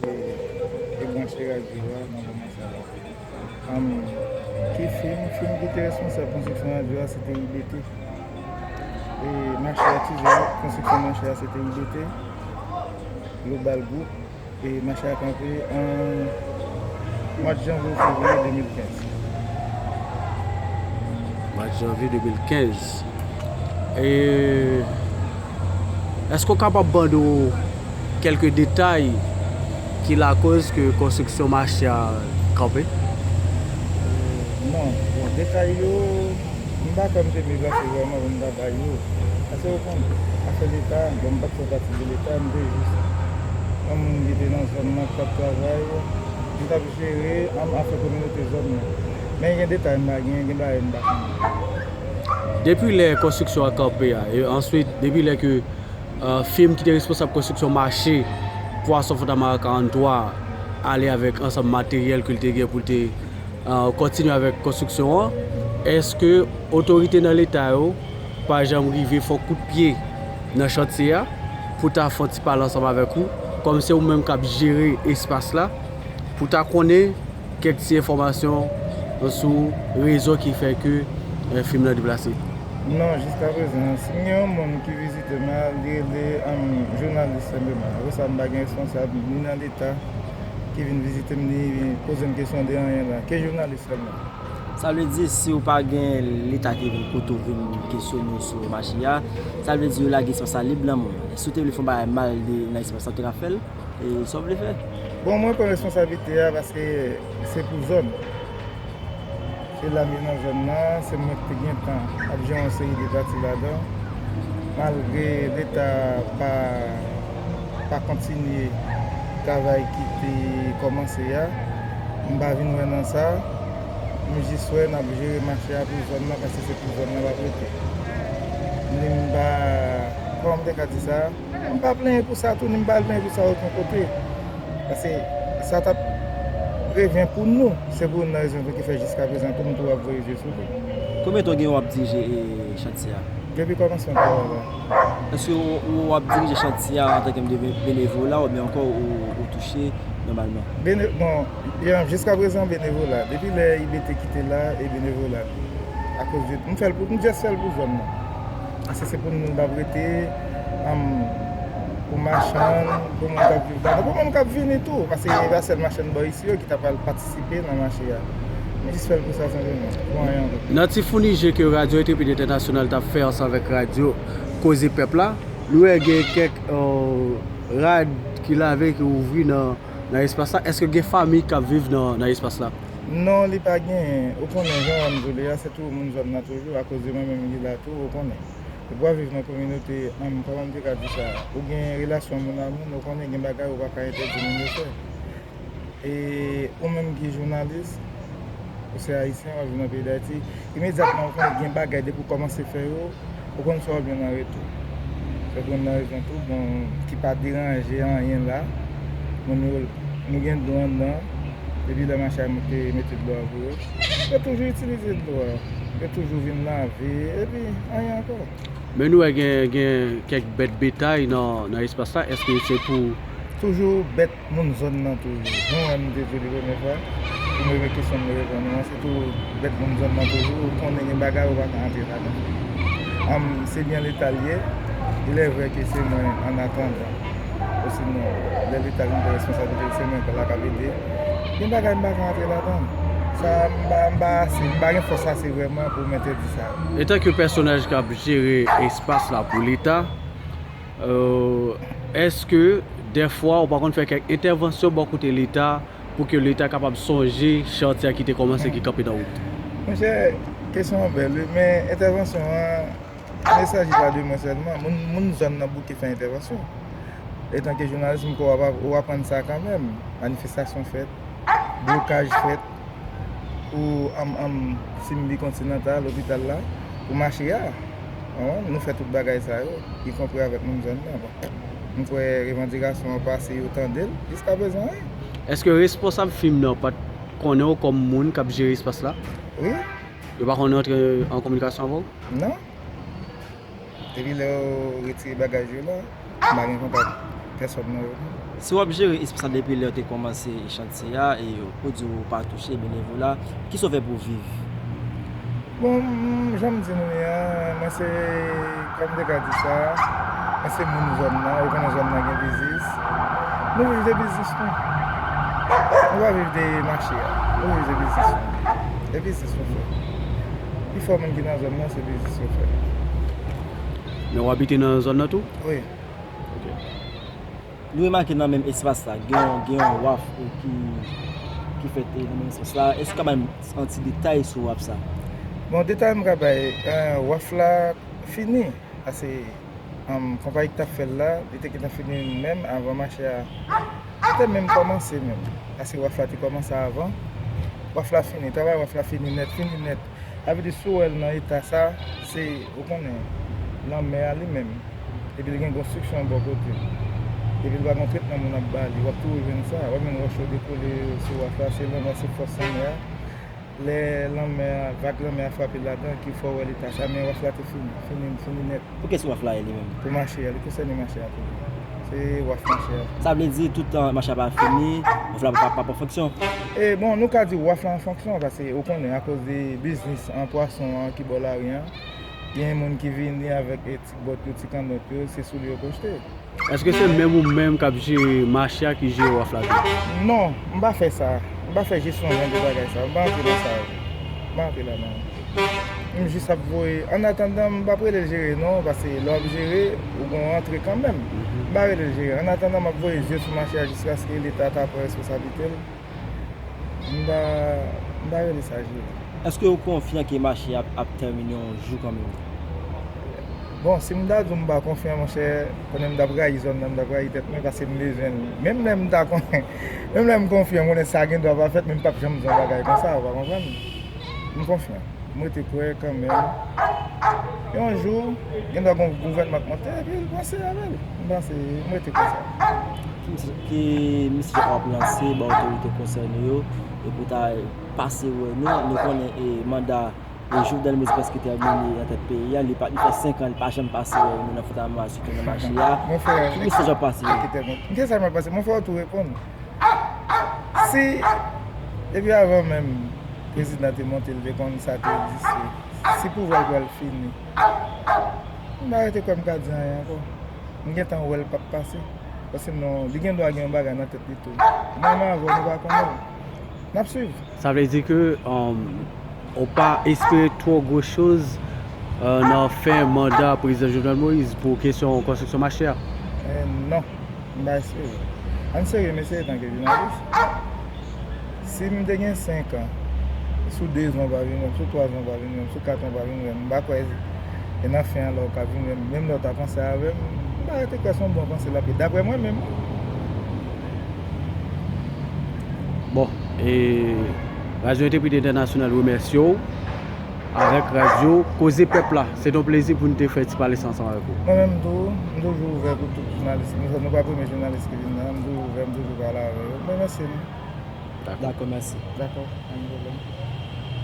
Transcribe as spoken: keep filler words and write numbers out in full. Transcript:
E branche radyo a nan moman sa la. Am, ki fim? Fim ki te responsab konstriksyon radyo a, se te I B T. E mache a, tizè konstriksyon mache a, se te I B T, Global Group. E mache a kanpe an mwa janvye ou fevriye de mil kenz. Mwa janvye de mil kenz. E èske w kapab ban nou kèlke detay ki lakoz ke konstriksyon mache a kanpe? Non, bon, detay yo, m pa kwè m te mezase vrèman pou m ta bay yo. Paske ou konn, afè Leta, bon, m pa t fè pati de Leta, m te jis yon moun ki te nan zòn nan, k t ap travay, m t ap jere, am, afè kominote zòn nan. Men gen detay m pa gen, gen bagay m pa konnen. Depi lè konstriksyon an kanpe a, e answit, depi lè ke, euh, fim ki te responsab konstriksyon mache Pwason Fontamara karant twa ale avèk ansanm materyèl ke l te gen pou l te, euh, kontinye avèk konstriksyon an, èske otorite nan Leta yo pa janm rive fè yon kout pye nan chantye a pou ta fè yon ti pale ansanm avèk ou, kòm se ou menm k ap jere espas la, pou ta konnen kèk ti enfòmasyon sou rezon ki fè ke, eh, fim nan deplase? Non, jiskaprezan, si m gen yon moun ki vizite m la, li rele, um, jounalis senpleman. Apre sa, m pa gen responsab ni nan Leta ki vin vizite m, ni poze m kesyon de anyen la. Ke jounalis sèlman. Sa vle di, si w pa gen Leta ki vin kote w vin kesyone w sou mache a, sa vle di yo lage espas la lib nan men w. Si w te vle fè yon bagay mal de, nan espas la, w te ka fè l. E sa w vle fè? Bon, mwen pran responsablite a paske se pou zòn. Se la m ye nan zòn nan, se mwen ki te gentan ap jere yon seri de pati ladan. Malgre Leta pa, pa kontinye travay ki te kòmanse a, m pa vin wè nan sa. M jis wè n ap jere mache a pou zòn nan, paske se pou zòn nan l ap rete. Ni m pa, kòman m te ka di sa? M pa plenyen pou sa tou, ni m pa al plenyen pou sa okenn kote. Paske sa t ap revyen pou nou. Se pou youn nan rezon tou ki fè jiskaprezan tou m tou ap voye je sou li. Konbyen tan w gen w ap dirije, e, chantye a? Depi kòmansman travay la. Èske w, w ap dirije chantye a antanke de be-, benevola oubyen ankò ou, ou touche nòmalman? Bene-, bon, jiskaprezan benevola. Depi lè I B T kite la, e benevola. Akoz de, m fè l pou, m just fè l pou zòn nan. Paske se pou nou l ap rete, am, pou machann, pou moun k ap viv ladan, pou moun k ap vini tou, paske e pa sèl machann bò isi yo ki ta pral patisipe nan mache a. M jis fè l pou sa senpleman, pou anyen ankò. Nan ti founi je ke Radyo Entrepid Entènasyonal t ap fè ansanm avèk radyo Koze Pèp la, nou wè gen kèk, euh, rad ki lave, ki ouvri nan, nan espas la. Èske gen fanmi k ap viv nan, nan espas la? Non, li pa genyen. Ou konnen, jan w wè m di w li a, se tou moun zòn nan toujou, akoz de mwen menm ki la tou, ou konnen. Depi w ap viv nan kominote, ann, kòman m te ka di sa, ou gen relasyon moun a moun, ou konnen gen bagay ou pa ka entèdi moun yo fè. E ou menm ki jounalis, ou se ayisyen, w ap viv nan peyi Dayiti, imedyatman ou konnen gen bagay, depi w kòmanse fè yo, ou konn sa w ap jwenn an retou. Sa w ap jwenn nan rezon tou, bon, ki pa deranje anyen la, moun yo, nou gen dlo anndan, depi lè mache a te mete dlo a pou yo. Yo toujou itilize dlo a. Yo toujou vin lave, epi anyen ankò. Men nou wè gen, gen kèk bèt betay nan, nan espas la. Èske se pou... Toujou bèt moun zòn nan toujou. Jan w wè m te di w li premye fwa, pou m reponn kesyon m te reponn ou an, se tou bèt moun zòn nan toujou. Ou konnen gen bagay ou pa ka antre ladan. Am, se byen Leta l ye. Il est vrai que se mwen, an atandan. Osinon, lè Leta vin pran responsablite l, se mwen k la k ap ede. Gen bagay m pa ka antre ladan. Sa, m pa, m pa ase, m pa gen fòs ase vrèman pou m entèdi sa. Etanke pèsonaj k ap jere espas la pou Leta, euh, èske dèfwa ou pa konn fè kèk entèvansyon bò kote Leta pou ke Leta kapab sonje chantye a ki te kòmanse, ki kanpe nan wout? Monchè, kesyon an bèl, wi, men entèvansyon an, il ne s'agit pas de mwen sèlman. Moun, moun zòn nan bouke fè entèvansyon. Etanke jounalis, m kwè w ap, w aprann sa kanmenm. Manifestasyon fèt, blokaj fèt pou, am, am, Simbi Kontinantal, lopital la, pou mache a. Konprann? Nou fè tout bagay sa yo, ikonpri avèk moun zòn nan. Bon, m kwè revandikasyon an pase, yo tande l. Jiskaprezan, wi. Èske responsab fim nan pa t konnen w kòm moun k ap jere espas la? Wi. Yo pa konn rantre an kominikasyon avè w? Non. Depi lè yo retire bagaj yo la, m pa gen kontak. pèsòn nan yo. Si w ap jere espas la depi lè w te kòmanse chantye a, e ou di w pa touche benevola, kisa w fè pou w viv? Bon, m- jan m di nou ye a, mwen se, kòm m te ka di sa, mwen se moun zòn nan, ou konnen zòn nan gen biznis. Nou viv de biznis nou. Nou pa viv de mache a. Nou viv de biznis nou. E biznis nou fè. Pifò moun ki nan zòn nan, se biznis yo fè. Men w abite nan zòn nan tou? Wi. Nou remake nan menm espas la, gen yon, gen yon waf ki, ki fèt nan menm espas la. Èske w ka ban m yon ti detay sou waf sa? Bon, detay m ka bay, eh, waf la fini. Pase, um, konpayi ki t ap fè l la, li te gentan fini menm avan mache a te menm kòmanse menm. Pase waf la te kòmanse avan. Waf la fini, travay waf la fini nèt, fini nèt. Sa vle di si w wè l nan eta sa, se, ou konnen, lanmè a li menm. Epi l gen konstriksyon bò kote l. Epi l pa gen tretman moun ap ba li. W ap toujou jwenn sa. W ap jwenn wòch yo dekole sou waf la, se lanmè, se fòs lanmè a. Lè lanmè a, vag lanmè a frape ladan ki fè w wè leta sa, men waf la te fini, fini, fini nèt. Pou kiyès waf la ye li menm? Pou mache a, li konsène mache a toujou. Se waf mache a. Sa vle di tout tan mache a pa fini, waf la pa, pa, pa pran fonksyon? E bon, nou ka di waf la an fonksyon, paske ou konnen, akoz de biznis an pwason an ki bò lari an, gen moun ki vini avèk, e, ti bòt yo, ti kannòt yo, se sou li yo pwochte. Èske se menm ou menm k ap jere mache a ki jere waf la tou? Non, m pa fè sa. M pa fè jesyon jan de bagay sa. M pa antre nan sa. M pa antre ladan. M jis ap voye. Annatandan, m p ap rele l jere non, paske lè w ap jere, ou gon rantre kanmenm. M pa rele l jere. Annatandan, m ap voye zye sou mache a jiskaske leta ta pran responsablite l. M pa, m pa rele sa jere. Èske w konfyan ke mache a ap, ap tèmine yon jou kanmenm? Bon, si m ta di w m pa konfyan, monchè, konnen m t ap rayi zòn nan, m t ap rayi tèt mwen, paske m bezwen l. Menm lè m ta konnen, menm lè m konfyan, m konnen sa gen dwa pa fèt, men m p ap janm di yon bagay konsa, ou pa konprann? M konfyan. M rete kwè kanmenm. Yon jou, gen dwa gon gouvènman k monte, epi l panse avè l. M panse, m rete konsa. Ki mesaj, ki mesaj w ap lanse ba otorite konsène yo, e pou ta pase wè nou? Nou konnen, e, manda, e, Jovenel Moïse prèske tèmine nan tèt peyi a, li pa, li fè senk an, li pa janm pase wè nou nan Fòtamas, sitou nan mache a. Ki mesaj w ap pase? Ki mesaj m ap pase? Mwen fè w tou reponn. Si, depi avan menm prezidan te monte, l te konn sa te egziste. Si pouvwa l pral fini, m pa rete kwè m ka di anyen ankò. M gentan wè l p ap pase. Paske non, li gen dwa gen yon bagay nan tèt li tou. Mwen menm avè w, nou pa konnen l. N ap swiv. Sa vle di ke, um, ou pa espere twò gwo choz, uh, nan fen manda prezidan Jovenel Moïse pou kesyon konstriksyon mache a? Eh, non, m pa espere. Ann serye, mesye, etanke jounalis. Si m te gen senk an, sou de zan w pa vin wè m, sou twa zan w pa vin wè m, sou kat an w pa vin wè m, m pa kwè e nan fen an la w ka vin wè m. Menm lè w ta panse avè m, m pa rete kwè se yon bon panse l ap ye. Daprè mwen menm. Bon, e Radyo Entegrite Entènasyonal remèsye w avèk radyo Koze Pèp la. Se te yon plezi pou n te fè ti pale sa ansanm avèk ou. Mwen menm tou, m toujou ouvè pou tout jounalis. Nou, nou pa premye jounalis ki vin la, m toujou ouvè, m toujou pale avè yo. M remèsye nou. Dakò, mèsi. Dakò, pa gen pwoblèm.